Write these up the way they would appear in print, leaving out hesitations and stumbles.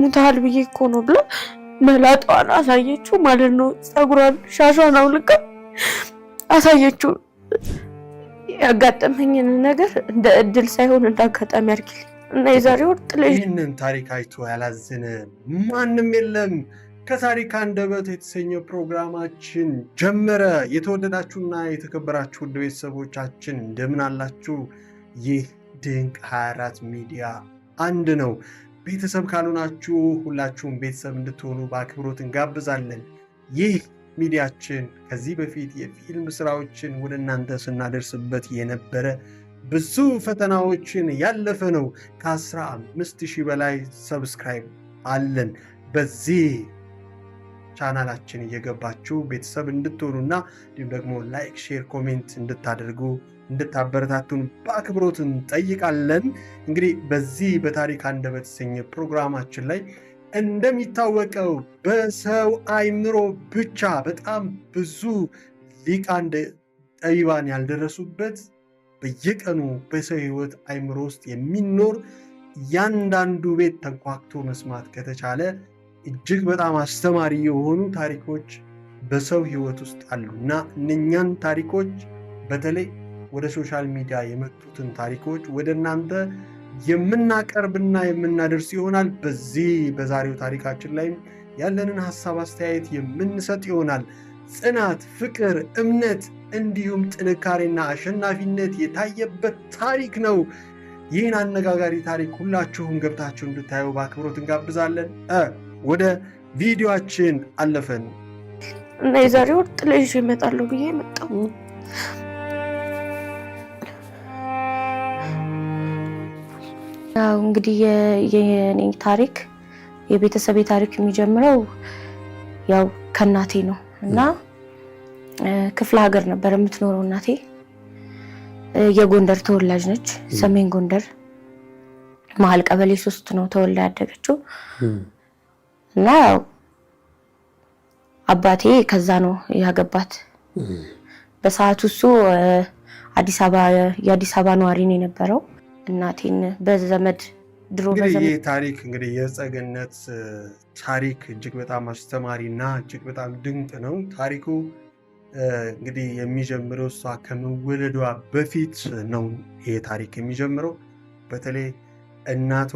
ሙታል ብዬ እኮ ነው ብላ መላጣዋን አሳየችው ማለት ነው። ፀጉሯን ሻሿን አውልቃ አሳየችው። ያጋጠመኝን ነገር እንደ እድል ሳይሆን እንደ አጋጣሚ አድርጊልኝ እና የዛሬ ወር ጥለሽ ይህንን ታሪክ አይቶ ያላዘነ ማንም የለም። ከታሪክ አንደበት የተሰኘው ፕሮግራማችን ጀመረ። የተወደዳችሁና የተከበራችሁ ውድ ቤተሰቦቻችን እንደምን አላችሁ? ይህ ድንቅ 24 ሚዲያ አንድ ነው። ቤተሰብ ካልሆናችሁ ሁላችሁም ቤተሰብ እንድትሆኑ በአክብሮት እንጋብዛለን። ይህ ሚዲያችን ከዚህ በፊት የፊልም ስራዎችን ወደ እናንተ ስናደርስበት የነበረ ብዙ ፈተናዎችን ያለፈ ነው። ከ15,000 በላይ subscribe አለን። በዚህ ቻናላችን እየገባችሁ ቤተሰብ እንድትሆኑና እንዲሁም ደግሞ like፣ share፣ comment እንድታደርጉ እንድታበረታቱን በአክብሮት እንጠይቃለን። እንግዲህ በዚህ በታሪክ አንደበት የተሰኘ ፕሮግራማችን ላይ እንደሚታወቀው በሰው አይምሮ ብቻ በጣም ብዙ ሊቃን ጠቢባን ያልደረሱበት በየቀኑ በሰው ሕይወት አይምሮ ውስጥ የሚኖር እያንዳንዱ ቤት ተንኳክቶ መስማት ከተቻለ እጅግ በጣም አስተማሪ የሆኑ ታሪኮች በሰው ሕይወት ውስጥ አሉ እና እነኛን ታሪኮች በተለይ ወደ social media የመጡትን ታሪኮች ወደ እናንተ የምናቀርብና የምናደርስ ይሆናል። በዚህ በዛሬው ታሪካችን ላይም ያለንን ሀሳብ አስተያየት የምንሰጥ ይሆናል። ጽናት፣ ፍቅር፣ እምነት እንዲሁም ጥንካሬና አሸናፊነት የታየበት ታሪክ ነው። ይህን አነጋጋሪ ታሪክ ሁላችሁም ገብታችሁ እንድታዩ በአክብሮት እንጋብዛለን። ወደ ቪዲዮአችን አለፈን። እና የዛሬ ወር ጥለሽ እመጣለሁ ብዬ መጣሁ። ያው እንግዲህ የኔ ታሪክ የቤተሰቤ ታሪክ የሚጀምረው ያው ከእናቴ ነው እና ክፍለ ሀገር ነበር የምትኖረው እናቴ። የጎንደር ተወላጅ ነች። ሰሜን ጎንደር መሀል ቀበሌ 3 ነው ተወልዳ ያደገችው እና ያው አባቴ ከዛ ነው ያገባት። በሰዓቱ እሱ አዲስ አበባ የአዲስ አበባ ነዋሪ ነው የነበረው። እናቴን በዘመድ ድሮ እንግዲህ ይህ ታሪክ እንግዲህ የጸገነት ታሪክ እጅግ በጣም አስተማሪና እጅግ በጣም ድንቅ ነው። ታሪኩ እንግዲህ የሚጀምረው እሷ ከመወለዷ በፊት ነው። ይሄ ታሪክ የሚጀምረው በተለይ እናቷ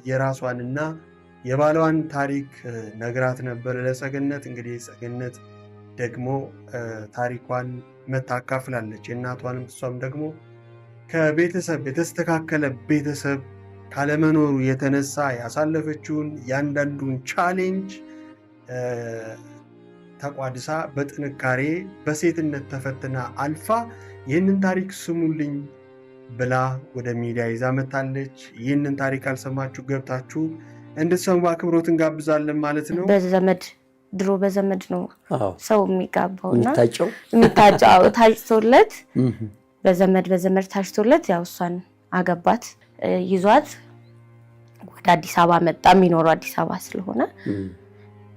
የራሷንና የባሏን ታሪክ ነግራት ነበር ለጸገነት። እንግዲህ ጸገነት ደግሞ ታሪኳን መታካፍላለች የእናቷንም እሷም ደግሞ ከቤተሰብ የተስተካከለ ቤተሰብ ካለመኖሩ የተነሳ ያሳለፈችውን ያንዳንዱን challenge ተቋድሳ በጥንካሬ በሴትነት ተፈትና አልፋ ይህንን ታሪክ ስሙልኝ ብላ ወደ ሚዲያ ይዛ መታለች። ይህንን ታሪክ አልሰማችሁ ገብታችሁ እንድትሰሙ በአክብሮት እንጋብዛለን ማለት ነው። በዘመድ ድሮ በዘመድ ነው ሰው የሚጋባው እና የሚታጨው ታጭቶለት በዘመድ ታጭቶለት ያው እሷን አገባት። ይዟት ወደ አዲስ አበባ መጣ። የሚኖረው አዲስ አበባ ስለሆነ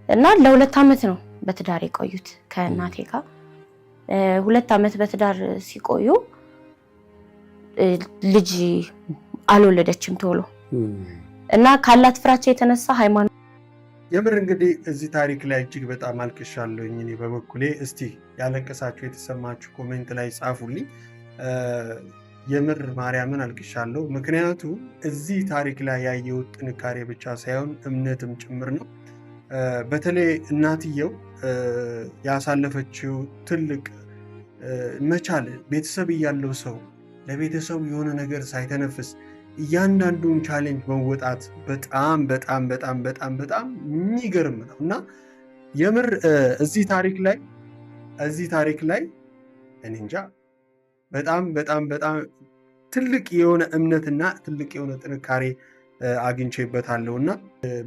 እና ለ2 ዓመት ነው በትዳር የቆዩት ከእናቴ ጋር። 2 ዓመት በትዳር ሲቆዩ ልጅ አልወለደችም ቶሎ እና ካላት ፍራቻ የተነሳ ሃይማኖት የምር እንግዲህ እዚህ ታሪክ ላይ እጅግ በጣም አልቅሻለሁኝ እኔ በበኩሌ። እስቲ ያለቀሳችሁ የተሰማችሁ comment ላይ ጻፉልኝ። የምር ማርያምን አልቅሻለሁ። ምክንያቱ እዚህ ታሪክ ላይ ያየሁት ጥንካሬ ብቻ ሳይሆን እምነትም ጭምር ነው። በተለይ እናትየው ያሳለፈችው ትልቅ መቻል፣ ቤተሰብ እያለው ሰው ለቤተሰቡ የሆነ ነገር ሳይተነፍስ እያንዳንዱን challenge መወጣት በጣም በጣም በጣም በጣም በጣም የሚገርም ነው እና የምር እዚህ ታሪክ ላይ እኔ እንጃ በጣም በጣም በጣም ትልቅ የሆነ እምነትና ትልቅ የሆነ ጥንካሬ አግኝቼበታለሁ። እና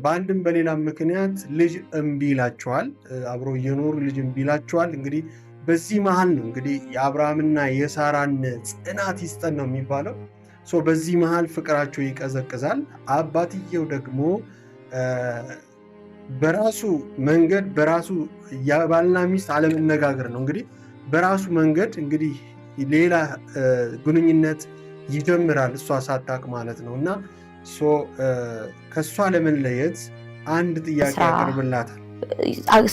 በአንድም በሌላም ምክንያት ልጅ እምቢ ይላቸዋል። አብሮ እየኖሩ ልጅ እምቢ ይላቸዋል። እንግዲህ በዚህ መሃል ነው እንግዲህ የአብርሃምና የሳራን ጽናት ይስጠን ነው የሚባለው። በዚህ መሃል ፍቅራቸው ይቀዘቅዛል። አባትየው ደግሞ በራሱ መንገድ በራሱ የባልና ሚስት አለመነጋገር ነው እንግዲህ በራሱ መንገድ እንግዲህ ሌላ ግንኙነት ይጀምራል፣ እሷ ሳታቅ ማለት ነው። እና ከእሷ ለመለየት አንድ ጥያቄ ያቀርብላታል።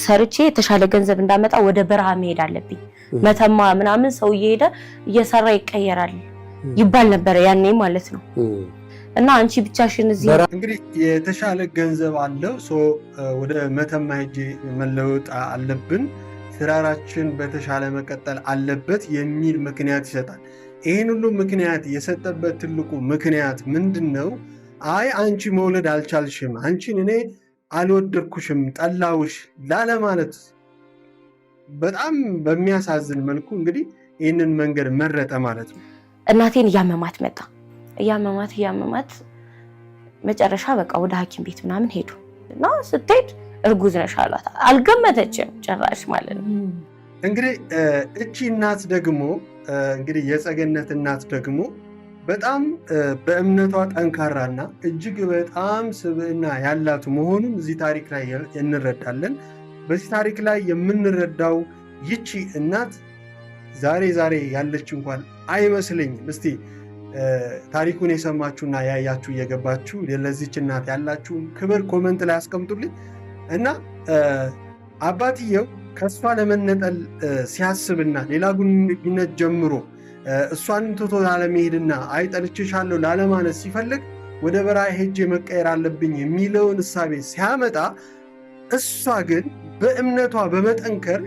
ሰርቼ የተሻለ ገንዘብ እንዳመጣ ወደ በረሃ መሄድ አለብኝ። መተማ ምናምን ሰው እየሄደ እየሰራ ይቀየራል ይባል ነበረ ያኔ ማለት ነው። እና አንቺ ብቻሽን እዚህ እንግዲህ የተሻለ ገንዘብ አለው፣ ወደ መተማ ሄጄ መለወጥ አለብን፣ ትዳራችን በተሻለ መቀጠል አለበት የሚል ምክንያት ይሰጣል። ይህን ሁሉ ምክንያት የሰጠበት ትልቁ ምክንያት ምንድን ነው? አይ አንቺ መውለድ አልቻልሽም፣ አንቺን እኔ አልወደድኩሽም፣ ጠላውሽ ላለማለት በጣም በሚያሳዝን መልኩ እንግዲህ ይህንን መንገድ መረጠ ማለት ነው። እናቴን እያመማት መጣ፣ እያመማት እያመማት መጨረሻ በቃ ወደ ሐኪም ቤት ምናምን ሄዱ እና ስትሄድ እርጉዝ ነሽ አሏት። አልገመተችም ጭራሽ ማለት ነው። እንግዲህ እቺ እናት ደግሞ እንግዲህ የጸገነት እናት ደግሞ በጣም በእምነቷ ጠንካራና እጅግ በጣም ስብዕና ያላት መሆኑን እዚህ ታሪክ ላይ እንረዳለን። በዚህ ታሪክ ላይ የምንረዳው ይቺ እናት ዛሬ ዛሬ ያለች እንኳን አይመስለኝም። እስቲ ታሪኩን የሰማችሁና ያያችሁ እየገባችሁ ለዚች እናት ያላችሁን ክብር comment ላይ አስቀምጡልኝ። እና አባትየው ከእሷ ለመነጠል ሲያስብና ሌላ ግንኙነት ጀምሮ እሷንም ትቶ ላለመሄድና አይ ጠልቼሻለሁ ላለማለት ሲፈልግ ወደ በረሃ ሄጄ መቀየር አለብኝ የሚለውን እሳቤ ሲያመጣ፣ እሷ ግን በእምነቷ በመጠንከር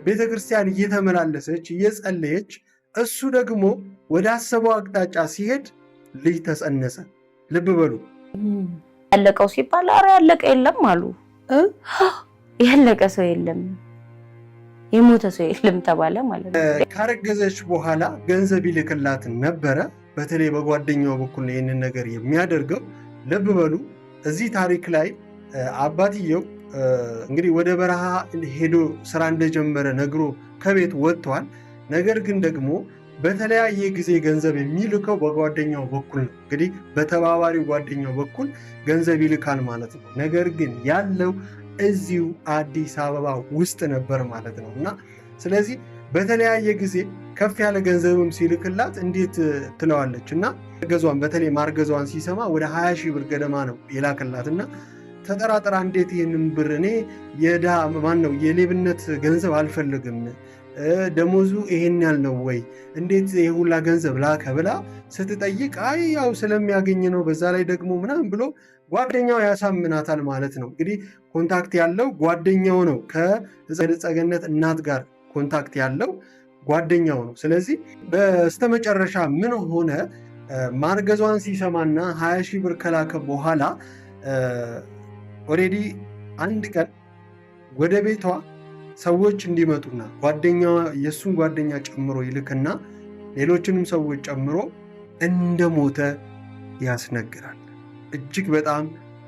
ቤተክርስቲያን እየተመላለሰች እየጸለየች፣ እሱ ደግሞ ወደ አሰበው አቅጣጫ ሲሄድ ልጅ ተጸነሰ። ልብ በሉ። ያለቀው ሲባል ኧረ ያለቀ የለም አሉ። ያለቀ ሰው የለም፣ የሞተ ሰው የለም ተባለ ማለት ነው። ካረገዘች በኋላ ገንዘብ ይልክላት ነበረ። በተለይ በጓደኛው በኩል ይህንን ነገር የሚያደርገው። ልብ በሉ፣ እዚህ ታሪክ ላይ አባትየው እንግዲህ ወደ በረሃ ሄዶ ስራ እንደጀመረ ነግሮ ከቤት ወጥቷል። ነገር ግን ደግሞ በተለያየ ጊዜ ገንዘብ የሚልከው በጓደኛው በኩል ነው። እንግዲህ በተባባሪው ጓደኛው በኩል ገንዘብ ይልካል ማለት ነው። ነገር ግን ያለው እዚሁ አዲስ አበባ ውስጥ ነበር ማለት ነው። እና ስለዚህ በተለያየ ጊዜ ከፍ ያለ ገንዘብም ሲልክላት እንዴት ትለዋለች። እና ማርገዟን በተለይ ማርገዟን ሲሰማ ወደ 20 ሺህ ብር ገደማ ነው የላክላት። እና ተጠራጥራ እንዴት ይህንን ብር፣ እኔ የድሃ ማን ነው የሌብነት ገንዘብ አልፈልግም፣ ደሞዙ ይሄን ያህል ነው ወይ፣ እንዴት ይሄ ሁላ ገንዘብ ላከ ብላ ስትጠይቅ አይ ያው ስለሚያገኝ ነው፣ በዛ ላይ ደግሞ ምናምን ብሎ ጓደኛው ያሳምናታል ማለት ነው። እንግዲህ contact ያለው ጓደኛው ነው፣ ከጸገነት እናት ጋር contact ያለው ጓደኛው ነው። ስለዚህ በስተመጨረሻ ምን ሆነ? ማርገዟን ሲሰማና 20 ሺህ ብር ከላከ በኋላ already አንድ ቀን ወደ ቤቷ ሰዎች እንዲመጡና ጓደኛ የእሱን ጓደኛ ጨምሮ ይልክና ሌሎችንም ሰዎች ጨምሮ እንደሞተ ያስነግራል። እጅግ በጣም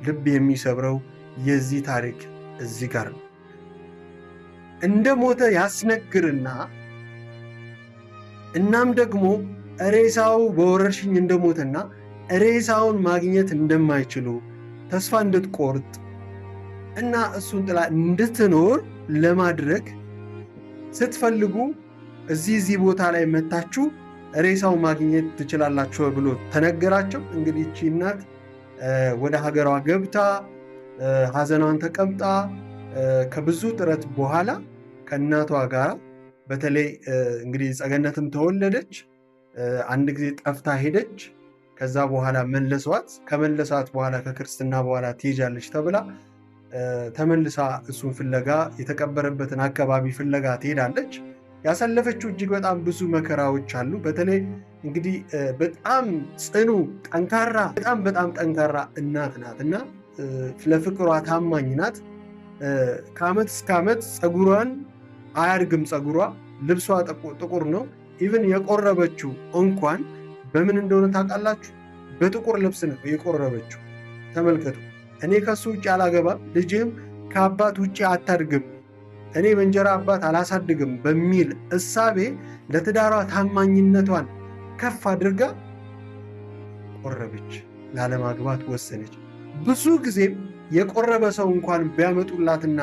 ልብ የሚሰብረው የዚህ ታሪክ እዚህ ጋር ነው። እንደሞተ ያስነግርና እናም ደግሞ ሬሳው በወረርሽኝ እንደሞተና ሬሳውን ማግኘት እንደማይችሉ፣ ተስፋ እንድትቆርጥ እና እሱን ጥላ እንድትኖር ለማድረግ ስትፈልጉ እዚህ እዚህ ቦታ ላይ መታችሁ ሬሳው ማግኘት ትችላላችሁ ብሎ ተነገራቸው። እንግዲህ ይቺ እናት ወደ ሀገሯ ገብታ ሀዘኗን ተቀምጣ ከብዙ ጥረት በኋላ ከእናቷ ጋር በተለይ እንግዲህ ጸገነትም ተወለደች። አንድ ጊዜ ጠፍታ ሄደች። ከዛ በኋላ መለሷት። ከመለሷት በኋላ ከክርስትና በኋላ ትሄጃለች ተብላ ተመልሳ እሱን ፍለጋ የተቀበረበትን አካባቢ ፍለጋ ትሄዳለች። ያሳለፈችው እጅግ በጣም ብዙ መከራዎች አሉ። በተለይ እንግዲህ በጣም ጽኑ፣ ጠንካራ፣ በጣም በጣም ጠንካራ እናት ናት እና ለፍቅሯ ታማኝ ናት። ከዓመት እስከ ዓመት ፀጉሯን አያድግም። ፀጉሯ፣ ልብሷ ጥቁር ነው። Even የቆረበችው እንኳን በምን እንደሆነ ታውቃላችሁ? በጥቁር ልብስ ነው የቆረበችው። ተመልከቱ። እኔ ከሱ ውጭ አላገባም፣ ልጅም ከአባት ውጭ አታድግም፣ እኔ በእንጀራ አባት አላሳድግም በሚል እሳቤ ለትዳሯ ታማኝነቷን ከፍ አድርጋ ቆረበች። ላለማግባት ወሰነች። ብዙ ጊዜም የቆረበ ሰው እንኳን ቢያመጡላትና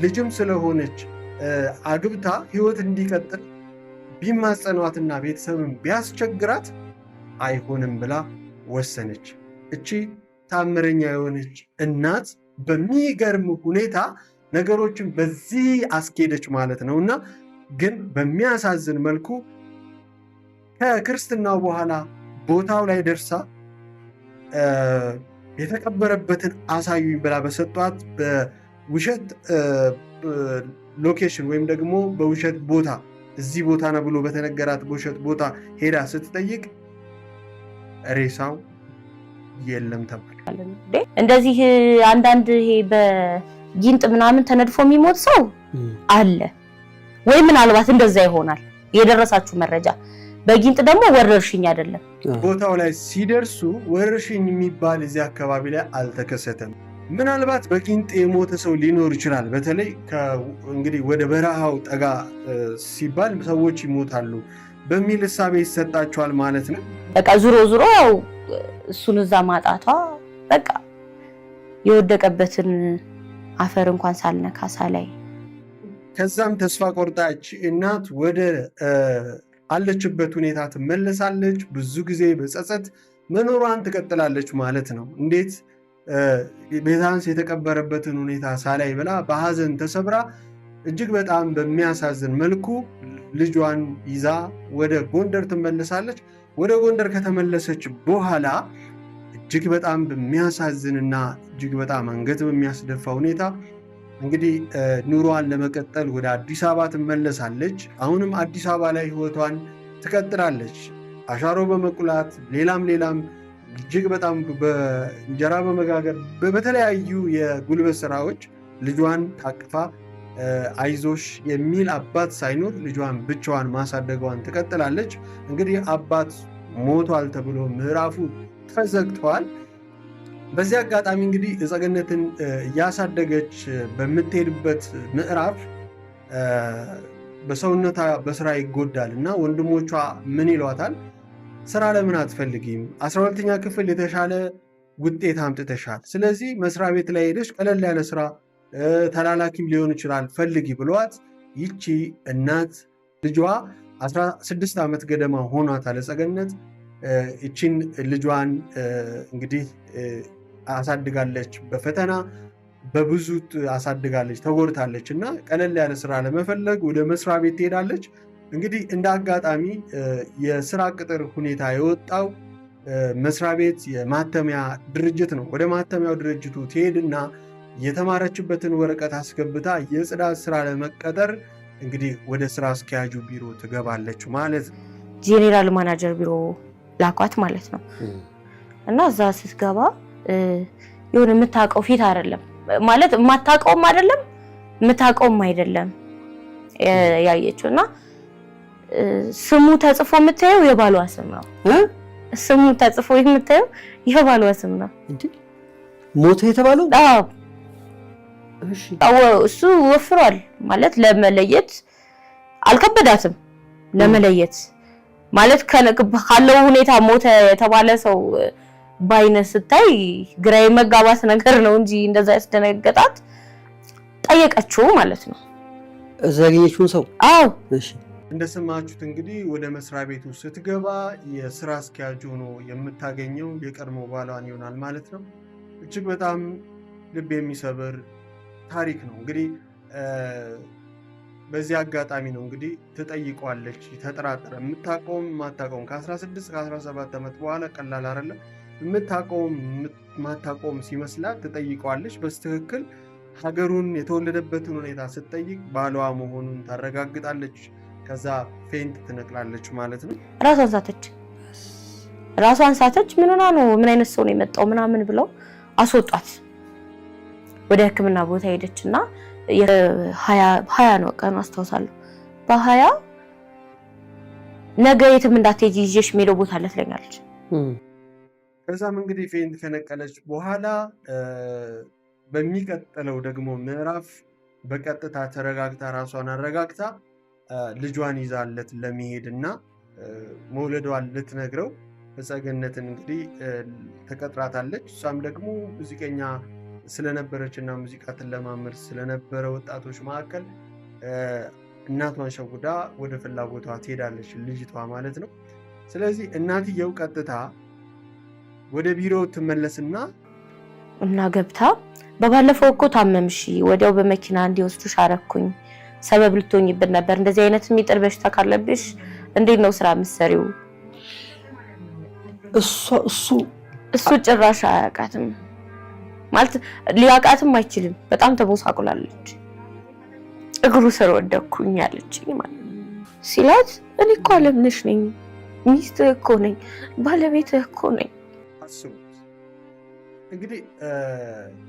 ልጅም ስለሆነች አግብታ ሕይወት እንዲቀጥል ቢማጸኗትና ቤተሰብን ቢያስቸግራት አይሆንም ብላ ወሰነች። እቺ ታምረኛ የሆነች እናት በሚገርም ሁኔታ ነገሮችን በዚህ አስኬደች ማለት ነውና ግን በሚያሳዝን መልኩ ከክርስትናው በኋላ ቦታው ላይ ደርሳ የተቀበረበትን አሳዩኝ ብላ በሰጧት በውሸት location ወይም ደግሞ በውሸት ቦታ እዚህ ቦታ ነው ብሎ በተነገራት በውሸት ቦታ ሄዳ ስትጠይቅ ሬሳው የለም ተባለ። እንደዚህ አንዳንድ ይሄ በጊንጥ ምናምን ተነድፎ የሚሞት ሰው አለ ወይ? ምናልባት እንደዛ ይሆናል የደረሳችሁ መረጃ። በጊንጥ ደግሞ ወረርሽኝ አይደለም። ቦታው ላይ ሲደርሱ ወረርሽኝ የሚባል እዚህ አካባቢ ላይ አልተከሰተም። ምናልባት በጊንጥ የሞተ ሰው ሊኖር ይችላል። በተለይ እንግዲህ ወደ በረሃው ጠጋ ሲባል ሰዎች ይሞታሉ በሚል እሳቤ ይሰጣቸዋል ማለት ነው። በቃ ዙሮ ዙሮ ያው እሱን እዛ ማጣቷ በቃ የወደቀበትን አፈር እንኳን ሳልነካ ሳላይ ከዛም ተስፋ ቆርጣች እናት ወደ አለችበት ሁኔታ ትመለሳለች። ብዙ ጊዜ በጸጸት መኖሯን ትቀጥላለች ማለት ነው። እንዴት ቤታንስ የተቀበረበትን ሁኔታ ሳላይ ብላ በሐዘን ተሰብራ እጅግ በጣም በሚያሳዝን መልኩ ልጇን ይዛ ወደ ጎንደር ትመለሳለች። ወደ ጎንደር ከተመለሰች በኋላ እጅግ በጣም በሚያሳዝንና እጅግ በጣም አንገት በሚያስደፋ ሁኔታ እንግዲህ ኑሯን ለመቀጠል ወደ አዲስ አበባ ትመለሳለች። አሁንም አዲስ አበባ ላይ ህይወቷን ትቀጥላለች። አሻሮ በመቁላት ሌላም ሌላም እጅግ በጣም በእንጀራ በመጋገር በተለያዩ የጉልበት ስራዎች ልጇን ታቅፋ አይዞሽ የሚል አባት ሳይኖር ልጇን ብቻዋን ማሳደጓን ትቀጥላለች። እንግዲህ አባት ሞቷል ተብሎ ምዕራፉ ተዘግቷል። በዚህ አጋጣሚ እንግዲህ እጸገነትን እያሳደገች በምትሄድበት ምዕራፍ በሰውነቷ በስራ ይጎዳል እና ወንድሞቿ ምን ይሏታል? ስራ ለምን አትፈልጊም? 12ኛ ክፍል የተሻለ ውጤት አምጥተሻል። ስለዚህ መስሪያ ቤት ላይ ሄደሽ ቀለል ያለ ስራ ተላላኪም ሊሆን ይችላል ፈልጊ ብሏት ይቺ እናት ልጇ 16 ዓመት ገደማ ሆኗታል። እጸገነት ይቺን ልጇን እንግዲህ አሳድጋለች። በፈተና በብዙ አሳድጋለች፣ ተጎድታለች እና ቀለል ያለ ስራ ለመፈለግ ወደ መስሪያ ቤት ትሄዳለች። እንግዲህ እንደ አጋጣሚ የስራ ቅጥር ሁኔታ የወጣው መስሪያ ቤት የማተሚያ ድርጅት ነው። ወደ ማተሚያው ድርጅቱ ትሄድና የተማረችበትን ወረቀት አስገብታ የጽዳት ስራ ለመቀጠር እንግዲህ ወደ ስራ አስኪያጁ ቢሮ ትገባለች ማለት ነው። general manager ቢሮ ላኳት ማለት ነው። እና እዛ ስትገባ የሆነ የምታውቀው ፊት አይደለም ማለት የማታውቀውም አይደለም የምታውቀውም አይደለም ያየችው እና ስሙ ተጽፎ የምታየው የባሏ ስም ነው። ስሙ ተጽፎ የምታየው የባሏ ስም ነው። ሞተ የተባለው? አዎ። እሺ እሱ ወፍሯል ማለት ለመለየት አልከበዳትም። ለመለየት ማለት ካለው ሁኔታ ሞተ የተባለ ሰው ባይነ ስታይ ግራ የመጋባት ነገር ነው እንጂ እንደዛ ያስደነገጣት። ጠየቀችው ማለት ነው እዛ ያገኘችውን ሰው። አዎ። እሺ እንደሰማችሁት እንግዲህ ወደ መስሪያ ቤቱ ስትገባ የስራ አስኪያጅ ሆኖ የምታገኘው የቀድሞ ባሏን ይሆናል ማለት ነው። እጅግ በጣም ልብ የሚሰብር ታሪክ ነው። እንግዲህ በዚህ አጋጣሚ ነው እንግዲህ ትጠይቋለች። ተጠራጠረ። የምታውቀውም የማታውቀውም ከ16 ከ17 ዓመት በኋላ ቀላል አይደለም። የምታውቀውም የማታውቀውም ሲመስላት ትጠይቀዋለች። በስትክክል ሀገሩን የተወለደበትን ሁኔታ ስትጠይቅ ባሏ መሆኑን ታረጋግጣለች። ከዛ faint ትነቅላለች ማለት ነው። ራሷን ሳተች። ራሷን ሳተች። ምን ሆና ነው? ምን አይነት ሰው ነው የመጣው ምናምን ብለው አስወጧት። ወደ ሕክምና ቦታ ሄደችና 20 ነው ቀኑ አስታውሳለሁ። በ20 ነገ የትም እንዳትሄጂ ይዤሽ የምሄደው ቦታ አለ ትለኛለች። ከዛም እንግዲህ faint ከነቀለች በኋላ በሚቀጥለው ደግሞ ምዕራፍ በቀጥታ ተረጋግታ ራሷን አረጋግታ ልጇን ይዛለት ለመሄድ እና መውለዷን ልትነግረው እጸገነትን እንግዲህ ተቀጥራታለች። እሷም ደግሞ ሙዚቀኛ ስለነበረች እና ሙዚቃ ትለማመድ ስለነበረ ወጣቶች መካከል እናቷን ሸውዳ ወደ ፍላጎቷ ትሄዳለች፣ ልጅቷ ማለት ነው። ስለዚህ እናትየው ቀጥታ ወደ ቢሮ ትመለስና እና ገብታ በባለፈው እኮ ታመምሽ፣ ወዲያው በመኪና እንዲወስዱሽ አረኩኝ። ሰበብ ልትሆኝብን ነበር። እንደዚህ አይነት የሚጥል በሽታ ካለብሽ እንዴት ነው ስራ የምትሰሪው? እሱ ጭራሽ አያውቃትም ማለት ሊያውቃትም አይችልም። በጣም ተቦሳቁላለች። እግሩ ስር ወደኩኝ አለችኝ ማለት ሲላት፣ እኔ እኮ አለምነሽ ነኝ፣ ሚስትህ እኮ ነኝ፣ ባለቤትህ እኮ ነኝ። አስቡት እንግዲህ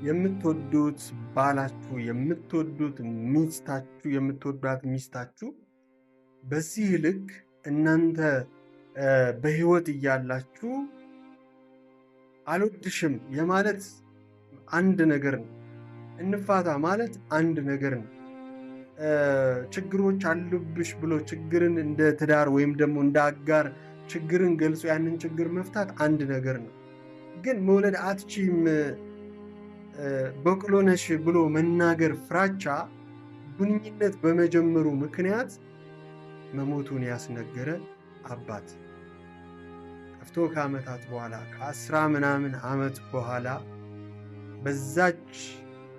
የምትወዱት ባላችሁ፣ የምትወዱት ሚስታችሁ፣ የምትወዷት ሚስታችሁ በዚህ ልክ እናንተ በህይወት እያላችሁ አልወድሽም የማለት አንድ ነገር ነው። እንፋታ ማለት አንድ ነገር ነው። ችግሮች አሉብሽ ብሎ ችግርን እንደ ትዳር ወይም ደግሞ እንደ አጋር ችግርን ገልጾ ያንን ችግር መፍታት አንድ ነገር ነው። ግን መውለድ አትችይም በቅሎ ነሽ ብሎ መናገር ፍራቻ ግንኙነት በመጀመሩ ምክንያት መሞቱን ያስነገረ አባት ጠፍቶ ከዓመታት በኋላ ከ10 ምናምን ዓመት በኋላ በዛች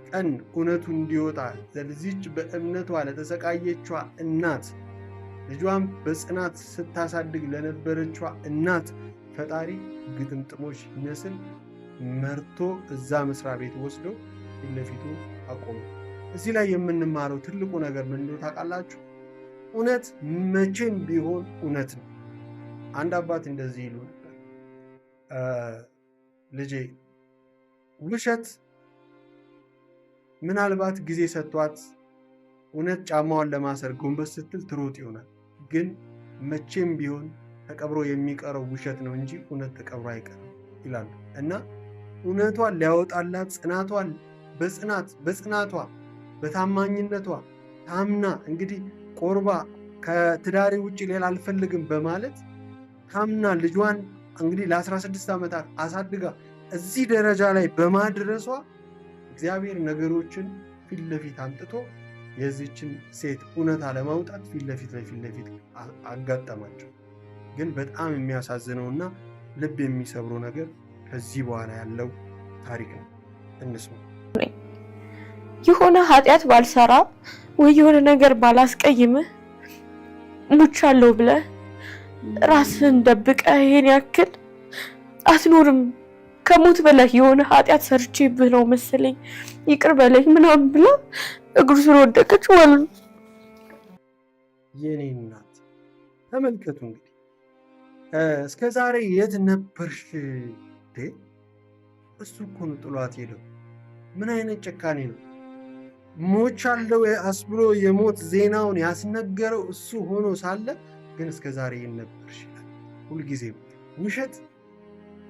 ቀን እውነቱ እንዲወጣ ለዚች በእምነቷ ለተሰቃየቿ እናት ልጇን በጽናት ስታሳድግ ለነበረቿ እናት ፈጣሪ ግጥምጥሞች ይመስል መርቶ እዛ መስሪያ ቤት ወስዶ ፊት ለፊቱ አቆመ። እዚህ ላይ የምንማረው ትልቁ ነገር ምን እንደሆነ ታውቃላችሁ? እውነት መቼም ቢሆን እውነት ነው። አንድ አባት እንደዚህ ይሉ ነበር፣ ልጄ ውሸት ምናልባት ጊዜ ሰጥቷት እውነት ጫማዋን ለማሰር ጎንበስ ስትል ትሮጥ ይሆናል። ግን መቼም ቢሆን ተቀብሮ የሚቀረው ውሸት ነው እንጂ እውነት ተቀብሮ አይቀርም ይላሉ። እና እውነቷን ሊያወጣላት ጽናቷን በጽናቷ በታማኝነቷ ታምና እንግዲህ ቆርባ ከትዳሬ ውጭ ሌላ አልፈልግም በማለት ታምና ልጇን እንግዲህ ለ16 ዓመታት አሳድጋ እዚህ ደረጃ ላይ በማድረሷ እግዚአብሔር ነገሮችን ፊት ለፊት አምጥቶ የዚችን ሴት እውነታ ለማውጣት ፊት ለፊት ለፊት ለፊት አጋጠማቸው። ግን በጣም የሚያሳዝነውና ልብ የሚሰብረው ነገር ከዚህ በኋላ ያለው ታሪክ ነው። እንስማ። የሆነ ኃጢአት ባልሰራ ወይ የሆነ ነገር ባላስቀይምህ ሙቻለሁ ብለህ ራስህን ደብቀህ ይሄን ያክል አትኖርም። ከሞት በላይ የሆነ ኃጢአት ሰርቼብህ ነው መሰለኝ ይቅር በለኝ ምናምን ብላ እግሩ ስር ወደቀች ማለት ነው። የኔ እናት ተመልከቱ እንግዲህ እስከ ዛሬ የት ነበርሽ? እሱ እኮ ነው ጥሏት ሄደው። ምን አይነት ጭካኔ ነው? ሞቻለሁ አስብሎ የሞት ዜናውን ያስነገረው እሱ ሆኖ ሳለ ግን እስከ ዛሬ የት ነበርሽ ይላል። ሁልጊዜም ውሸት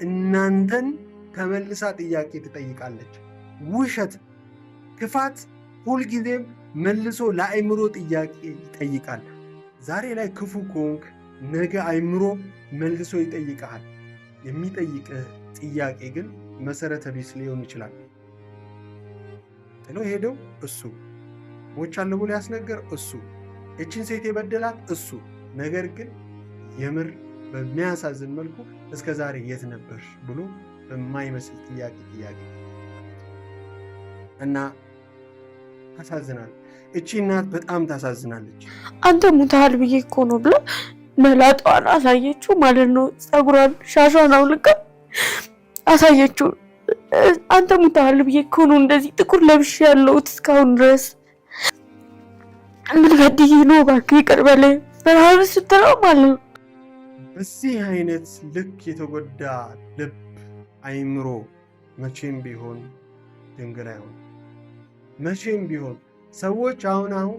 እናንተን ተመልሳ ጥያቄ ትጠይቃለች። ውሸት፣ ክፋት ሁልጊዜም መልሶ ለአእምሮ ጥያቄ ይጠይቃል። ዛሬ ላይ ክፉ ከሆንክ ነገ አእምሮ መልሶ ይጠይቅሃል። የሚጠይቅህ ጥያቄ ግን መሰረተ ቢስ ሊሆን ይችላል። ጥሎ ሄደው እሱ፣ ሞቻለሁ ብሎ ያስነገር እሱ፣ እችን ሴት የበደላት እሱ። ነገር ግን የምር በሚያሳዝን መልኩ እስከ ዛሬ የት ነበርሽ ብሎ በማይመስል ጥያቄ እና ታሳዝናል። እቺ እናት በጣም ታሳዝናለች። አንተ ሙታል ብዬ እኮ ነው ብላ መላጧን አሳየችው ማለት ነው። ፀጉሯን ሻሿን አውልቃ አሳየችው። አንተ ሙታል ብዬ እኮ ነው እንደዚህ ጥቁር ለብሼ ያለሁት እስካሁን ድረስ ምን በድዬ ነው? እባክህ ይቅር በለኝ ምናምን ስትለው ማለት ነው። በዚህ አይነት ልክ የተጎዳ ልብ አይምሮ መቼም ቢሆን ድንግል አይሆን። መቼም ቢሆን ሰዎች አሁን አሁን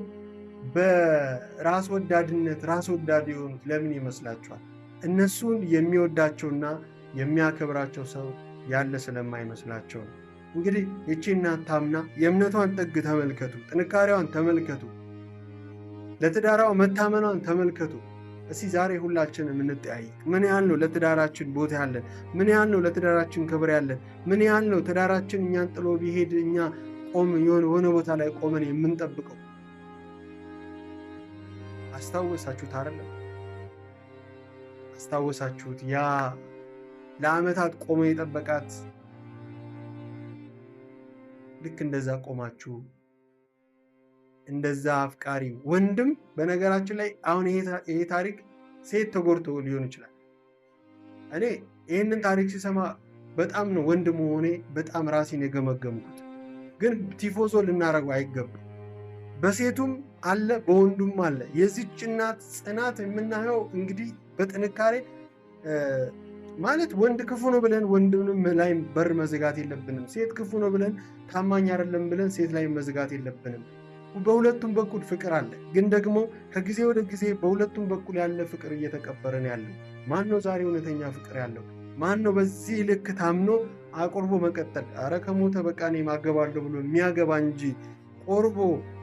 በራስ ወዳድነት ራስ ወዳድ የሆኑት ለምን ይመስላችኋል? እነሱን የሚወዳቸውና የሚያከብራቸው ሰው ያለ ስለማይመስላቸው ነው። እንግዲህ ይቺ እናት ታምና የእምነቷን ጥግ ተመልከቱ፣ ጥንካሬዋን ተመልከቱ፣ ለትዳሯ መታመኗን ተመልከቱ። እስቲ ዛሬ ሁላችን የምንጠያየቅ ምን ያህል ነው ለትዳራችን ቦታ ያለን? ምን ያህል ነው ለትዳራችን ክብር ያለን? ምን ያህል ነው ትዳራችን እኛን ጥሎ ቢሄድ እኛ ቆም የሆነ ቦታ ላይ ቆመን የምንጠብቀው? አስታወሳችሁት አይደለም? አስታወሳችሁት? ያ ለዓመታት ቆሞ የጠበቃት ልክ እንደዛ ቆማችሁ እንደዛ አፍቃሪ ወንድም። በነገራችን ላይ አሁን ይሄ ታሪክ ሴት ተጎድቶ ሊሆን ይችላል። እኔ ይህንን ታሪክ ሲሰማ በጣም ነው ወንድ መሆኔ በጣም ራሴን የገመገምኩት። ግን ቲፎዞ ልናደርገው አይገባም። በሴቱም አለ በወንዱም አለ። የዚች እናት ጽናት የምናየው እንግዲህ በጥንካሬ ማለት ወንድ ክፉ ነው ብለን ወንድንም ላይ በር መዝጋት የለብንም። ሴት ክፉ ነው ብለን ታማኝ አይደለም ብለን ሴት ላይ መዝጋት የለብንም። በሁለቱም በኩል ፍቅር አለ። ግን ደግሞ ከጊዜ ወደ ጊዜ በሁለቱም በኩል ያለ ፍቅር እየተቀበረ ነው ያለው። ማን ነው ዛሬ እውነተኛ ፍቅር ያለው? ማን ነው በዚህ ልክ ታምኖ አቁርቦ መቀጠል? አረ ከሞተ በቃ እኔ ማገባለሁ ብሎ የሚያገባ እንጂ ቆርቦ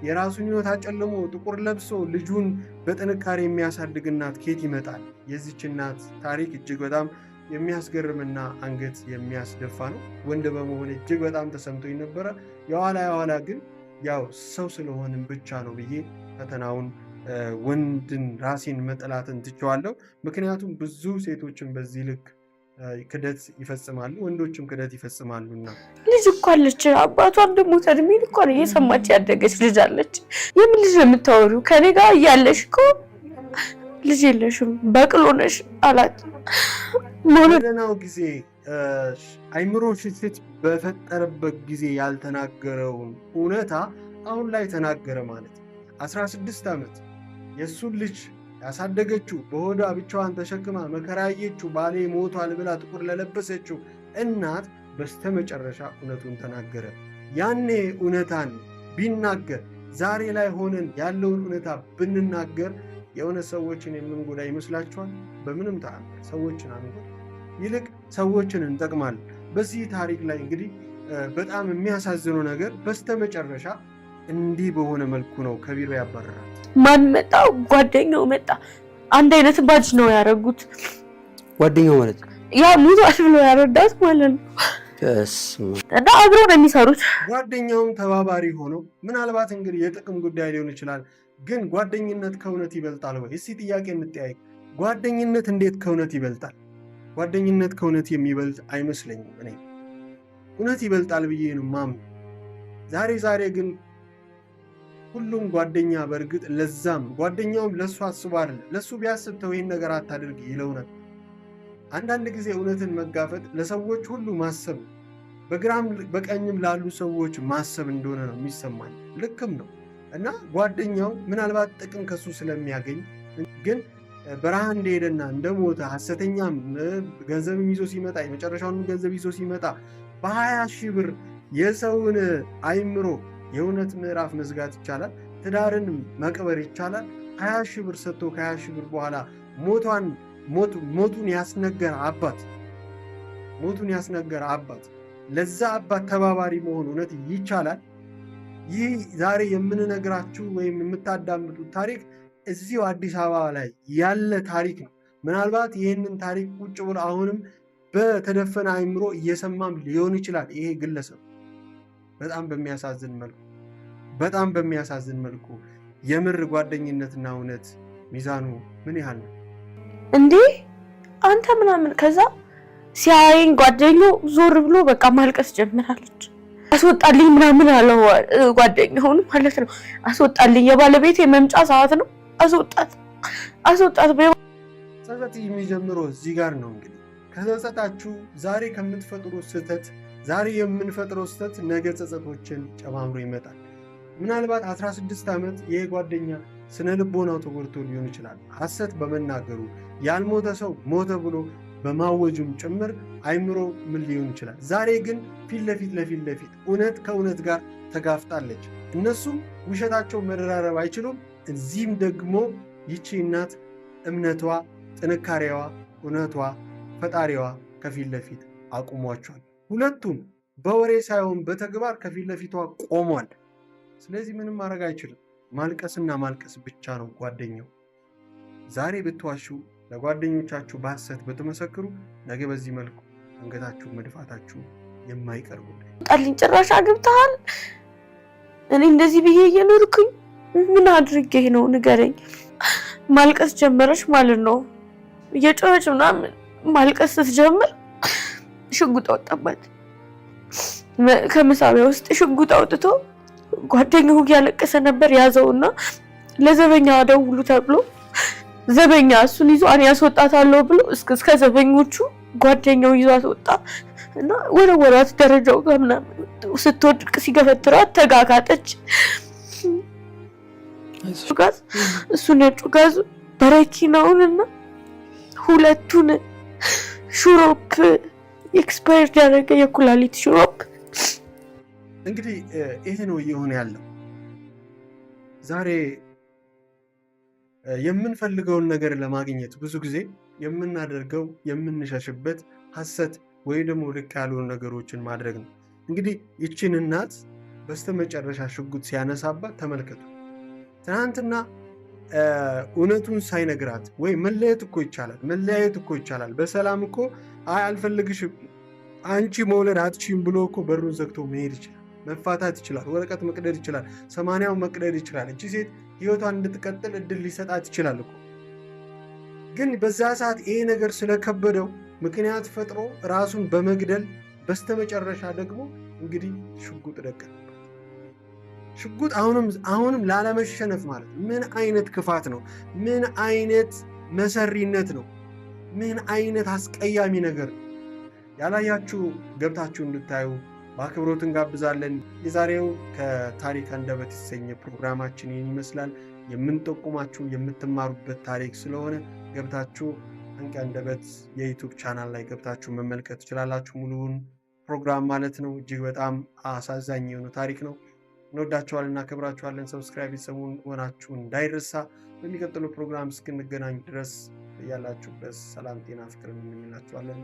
የራሱን ሕይወት አጨልሞ ጥቁር ለብሶ ልጁን በጥንካሬ የሚያሳድግ እናት ኬት ይመጣል? የዚች እናት ታሪክ እጅግ በጣም የሚያስገርምና አንገት የሚያስደፋ ነው። ወንድ በመሆን እጅግ በጣም ተሰምቶኝ ነበረ። የኋላ የኋላ ግን ያው ሰው ስለሆንም ብቻ ነው ብዬ ፈተናውን ወንድን ራሴን መጠላትን ትቼዋለሁ። ምክንያቱም ብዙ ሴቶችን በዚህ ልክ ክደት ይፈጽማሉ፣ ወንዶችም ክደት ይፈጽማሉና። ልጅ እኮ አለች። አባቷ እንደሞተ እድሜ ልኳን እየሰማች ያደገች ልጅ አለች። የምን ልጅ ነው የምታወሪው? ከኔ ጋር እያለሽ እኮ ልጅ የለሽም በቅሎ ነሽ አላት። በደህናው ጊዜ አይምሮ ሽሽት በፈጠረበት ጊዜ ያልተናገረውን እውነታ አሁን ላይ ተናገረ ማለት ነው። 16 ዓመት የእሱን ልጅ ያሳደገችው በሆዷ ብቻዋን ተሸክማ መከራ ያየችው ባሌ ሞቷል ብላ ጥቁር ለለበሰችው እናት በስተመጨረሻ እውነቱን ተናገረ። ያኔ እውነታን ቢናገር ዛሬ ላይ ሆነን ያለውን እውነታ ብንናገር የእውነት ሰዎችን የምንጎዳ ይመስላችኋል? በምንም ተአምር ሰዎችን አንጎዳ፣ ይልቅ ሰዎችን እንጠቅማለን። በዚህ ታሪክ ላይ እንግዲህ በጣም የሚያሳዝነው ነገር በስተመጨረሻ እንዲህ በሆነ መልኩ ነው ከቢሮ ያባረራት። ማን መጣ? ጓደኛው መጣ። አንድ አይነት ባጅ ነው ያደረጉት። ጓደኛው ማለት ያ ሙቷል ብሎ ያረዳት ማለት ነው። እና አብረው ነው የሚሰሩት። ጓደኛውም ተባባሪ ሆኖ ምናልባት እንግዲህ የጥቅም ጉዳይ ሊሆን ይችላል። ግን ጓደኝነት ከእውነት ይበልጣል ወይ? እስቲ ጥያቄ እንጠያየቅ። ጓደኝነት እንዴት ከእውነት ይበልጣል? ጓደኝነት ከእውነት የሚበልጥ አይመስለኝም። እኔ እውነት ይበልጣል ብዬ ነው የማምነው። ዛሬ ዛሬ ግን ሁሉም ጓደኛ በእርግጥ ለዛም ጓደኛውም ለሱ አስቦ አይደለም። ለሱ ቢያስብ ተው ይህን ነገር አታድርግ ይለው ነበር። አንዳንድ ጊዜ እውነትን መጋፈጥ ለሰዎች ሁሉ ማሰብ፣ በግራም በቀኝም ላሉ ሰዎች ማሰብ እንደሆነ ነው የሚሰማኝ። ልክም ነው እና ጓደኛው ምናልባት ጥቅም ከሱ ስለሚያገኝ ግን በረሃ እንደሄደና እንደሞተ ሐሰተኛም ገንዘብም ይዞ ሲመጣ የመጨረሻውን ገንዘብ ይዞ ሲመጣ በ20 ሺህ ብር የሰውን አይምሮ የእውነት ምዕራፍ መዝጋት ይቻላል። ትዳርን መቅበር ይቻላል። 20 ሺህ ብር ሰጥቶ ከ20 ሺህ ብር በኋላ ሞቱን ያስነገረ አባት ሞቱን ያስነገረ አባት ለዛ አባት ተባባሪ መሆን እውነት ይቻላል? ይህ ዛሬ የምንነግራችሁ ወይም የምታዳምጡት ታሪክ እዚሁ አዲስ አበባ ላይ ያለ ታሪክ ነው። ምናልባት ይህንን ታሪክ ቁጭ ብሎ አሁንም በተደፈነ አይምሮ እየሰማም ሊሆን ይችላል። ይሄ ግለሰብ በጣም በሚያሳዝን መልኩ በጣም በሚያሳዝን መልኩ የምር ጓደኝነትና እውነት ሚዛኑ ምን ያህል ነው እንዴ? አንተ ምናምን ከዛ ሲያየኝ ጓደኛው ዞር ብሎ በቃ ማልቀስ ጀምራለች። አስወጣልኝ ምናምን አለው ጓደኛውን ማለት ነው። አስወጣልኝ፣ የባለቤት የመምጫ ሰዓት ነው። አስወጣት፣ አስወጣት። ጸጸት የሚጀምረው እዚህ ጋር ነው። እንግዲህ ከጸጸታችሁ ዛሬ ከምትፈጥሩት ስህተት ዛሬ የምንፈጥረው ስህተት ነገ ጸጸቶችን ጨማምሮ ይመጣል። ምናልባት 16 ዓመት ይሄ ጓደኛ ስነ ልቦናው ተጎድቶ ሊሆን ይችላል። ሐሰት በመናገሩ ያልሞተ ሰው ሞተ ብሎ በማወጁም ጭምር አይምሮ ምን ሊሆን ይችላል። ዛሬ ግን ፊት ለፊት ለፊት ለፊት እውነት ከእውነት ጋር ተጋፍጣለች። እነሱም ውሸታቸው መደራረብ አይችሉም። እዚህም ደግሞ ይቺ እናት እምነቷ፣ ጥንካሬዋ፣ እውነቷ፣ ፈጣሪዋ ከፊት ለፊት አቁሟቸዋል። ሁለቱም በወሬ ሳይሆን በተግባር ከፊት ለፊቷ ቆሟል። ስለዚህ ምንም ማድረግ አይችልም። ማልቀስና ማልቀስ ብቻ ነው ጓደኛው። ዛሬ ብትዋሹ፣ ለጓደኞቻችሁ በሐሰት ብትመሰክሩ፣ ነገ በዚህ መልኩ አንገታችሁ መድፋታችሁ የማይቀር ጉዳይ። ጣልኝ ጭራሽ አግብተሃል። እኔ እንደዚህ ብዬ እየኖርኩኝ ምን አድርጌ ነው ንገረኝ። ማልቀስ ጀመረች ማለት ነው። እየጮኸች ምናምን ማልቀስ ስትጀምር ሽጉጥ አወጣባት። ከመሳቢያ ውስጥ ሽጉጥ አውጥቶ ጓደኛው እያለቀሰ ነበር። ያዘውና ለዘበኛ ደውሉ ተብሎ ዘበኛ እሱን ይዞ እኔ ያስወጣታለሁ ብሎ እስከ ዘበኞቹ ጓደኛው ይዟት ወጣ እና ወረወራት ደረጃው ጋር ምናምን። ስትወድቅ ሲገፈትራት ተጋጋጠች። ጋዝ እሱ ነጩ ጋዝ በረኪናውን እና ሁለቱን ሹሮፕ expired ያደረገ የኩላሊት ሹሮፕ። እንግዲህ ይሄ ነው እየሆነ ያለው። ዛሬ የምንፈልገውን ነገር ለማግኘት ብዙ ጊዜ የምናደርገው የምንሸሽበት ሐሰት ወይ ደግሞ ልክ ያልሆኑ ነገሮችን ማድረግ ነው። እንግዲህ ይችን እናት በስተመጨረሻ ሽጉጥ ሲያነሳባት ተመልከቱ። ትናንትና እውነቱን ሳይነግራት ወይ መለየት እኮ ይቻላል፣ መለያየት እኮ ይቻላል። በሰላም እኮ አይ አልፈልግሽም፣ አንቺ መውለድ አትችይም ብሎ እኮ በሩን ዘግቶ መሄድ ይችላል። መፋታት ይችላል። ወረቀት መቅደድ ይችላል። 80ው መቅደድ ይችላል። እቺ ሴት ህይወቷን እንድትቀጥል እድል ሊሰጣት ይችላል እኮ። ግን በዛ ሰዓት ይሄ ነገር ስለከበደው ምክንያት ፈጥሮ ራሱን በመግደል በስተመጨረሻ ደግሞ እንግዲህ ሽጉጥ ደቀነበት። ሽጉጥ አሁንም ላለመሸነፍ ማለት ነው። ምን አይነት ክፋት ነው? ምን አይነት መሰሪነት ነው? ምን አይነት አስቀያሚ ነገር ነው? ያላያችሁ ገብታችሁ እንድታዩ በአክብሮት እንጋብዛለን። የዛሬው ከታሪክ አንደበት የተሰኘ ፕሮግራማችን ይህን ይመስላል። የምንጠቁማችሁ የምትማሩበት ታሪክ ስለሆነ ገብታችሁ አንቂ አንደበት የ YouTube channel ላይ ገብታችሁ መመልከት ትችላላችሁ። ሙሉውን ፕሮግራም ማለት ነው። እጅግ በጣም አሳዛኝ የሆነ ታሪክ ነው። እንወዳችኋለን፣ እናከብራችኋለን። Subscribe ቤተሰቡን ሆናችሁ እንዳይረሳ። በሚቀጥለው ፕሮግራም እስክንገናኝ ድረስ ያላችሁበት ሰላም፣ ጤና፣ ፍቅር እንመኝላችኋለን።